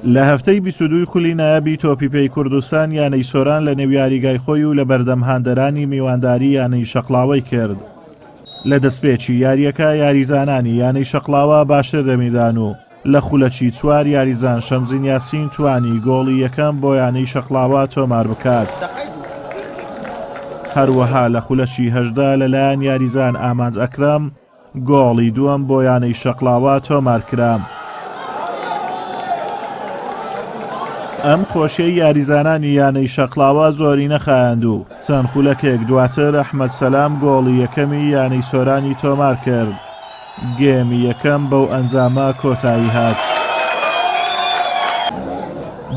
لە هەفتەی 22 خولی نایابی تۆپی پێی کوردستان یانەی سۆران لە نێو یاریگای خۆی و لە بەردەم هاندەرانی میوانداری یانەی شەقڵاوەی کرد. لە دەستپێکی یارییەکە یاریزانانی یانەی شەقڵاوە باشتر دەبینران و لە خولەکی چوار یاریزان شەمزین یاسین توانی گۆڵی یەکەم بۆ یانەی شەقڵاوە تۆمار بکات. هەروەها لە خولەکی 18 لەلایەن یاریزان ئامانج ئەکرەم گۆڵی دووەم بۆ یانەی شەقڵاوە تۆمارکرا. ئەم خۆشیەی یاریزانانی یانەی شەقڵاوە زۆری نەخایاند و چەند خولەکێک دواتر ئەحمەد سەلام گۆڵی یەکەمی یانەی سۆرانی تۆمارکرد. گێمی یەکەم بەو ئەنجامە کۆتایی هات.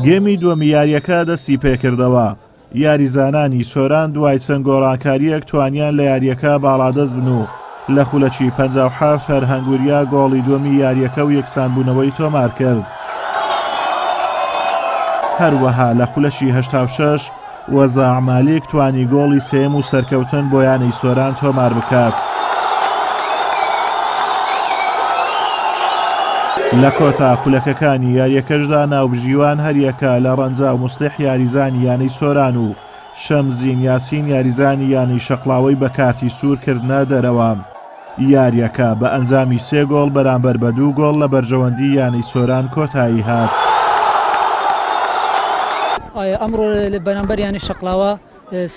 گێمی دووەمی یارییەکە دەستی پێکردەوە. یاریزانانی سۆران دوای چەند گۆڕانکارییەک توانیان لە یارییەکە باڵادەست بن و لە خولەکی 57 فەرهەنگ وریا گۆڵی دووەمی یارییەکە و یەکسانبوونەوەی تۆمارکرد. هەروەها لە خولەکی 86 وەزاع مالیک توانی گۆڵی سێیەم و سەرکەوتن بۆ یانەی سۆران تۆمار بکات. لە کۆتا خولەکەکانی یارییەکەشدا ناوبژیوان هەریەکە لە ڕەنجا و موسلیح یاریزانی یانەی سۆران و شەمزین یاسین یاریزانی یانەی شەقڵاوەی بە کارتی سوور کردنە دەرەوە. یارییەکە بە ئەنجامی سێ گۆڵ بەرامبەر بە دوو گۆڵ لە بەرژەوەندی یانەی سۆران کۆتایی هات. ئەمڕۆ بەرامبەر یانەی شەقڵاوە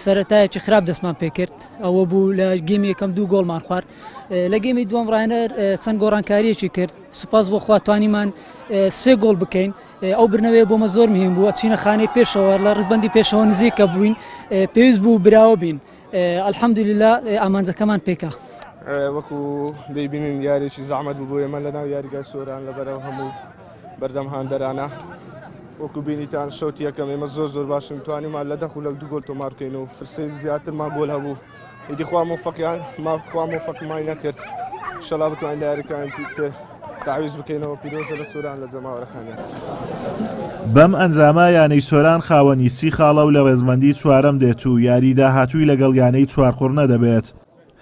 سەرەتایەکی خراپ دەستمان پێکرد ئەوە بوو لە گێمی یەکەم دوو گۆڵمان خوارد لە گێمی دووەم ڕاهێنەر چەند گۆڕانکاریەکی کرد سوپاس بۆ خوا توانیمان سێ گۆڵ بکەین ئەو برنەوەیە بۆمە زۆر مهم بوو ئەچینە خانەی پێشەوە لە ڕزبندی پێشەوە نزیکە بووین پێویست بوو براوە بین الحمدللە ئامانجەکەمان پێکا. وەکو دەیبینین یاریی زەحمەت بوو بۆ ئێمە لەناو یاریگای سۆران لەبەرەو هەموو بەردەم هاندەرانە وەکو بینیتان شەوتی یەکەم ئێمە زۆر زۆر باشن توانیمان لە دە خولەک دوو گۆل تۆمار بکەین و فرسەی زیاترمان گۆل هەبوو ئیدی خوا مۆفەقیان ما خوا مۆفەقمای نەکرد شەڵا بتوانین لە یاریەکانی تر تەعویز بکەینەوە پیرۆزە لە سۆران لە جەماوەرەکانیان. بەم ئەنجامە یانەی سۆران خاوەنی سی خاڵە و لە ڕێزبەندی چوارەم دێت و یاری داهاتووی لەگەڵ یانەی چوارقوڕنە دەبێت.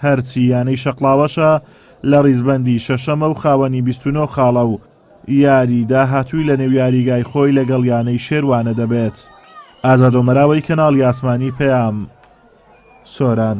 هەرچی یانەی شەقڵاوەشە لە ڕیزبەندی شەشەمە و خاوەنی 29 خاڵە و یاری داهاتووی لە نێو یاریگای خۆی لەگەڵ یانەی شێروانە دەبێت. ئازاد ئۆمەراوەی کەناڵی ئاسمانی پەیام، سۆران.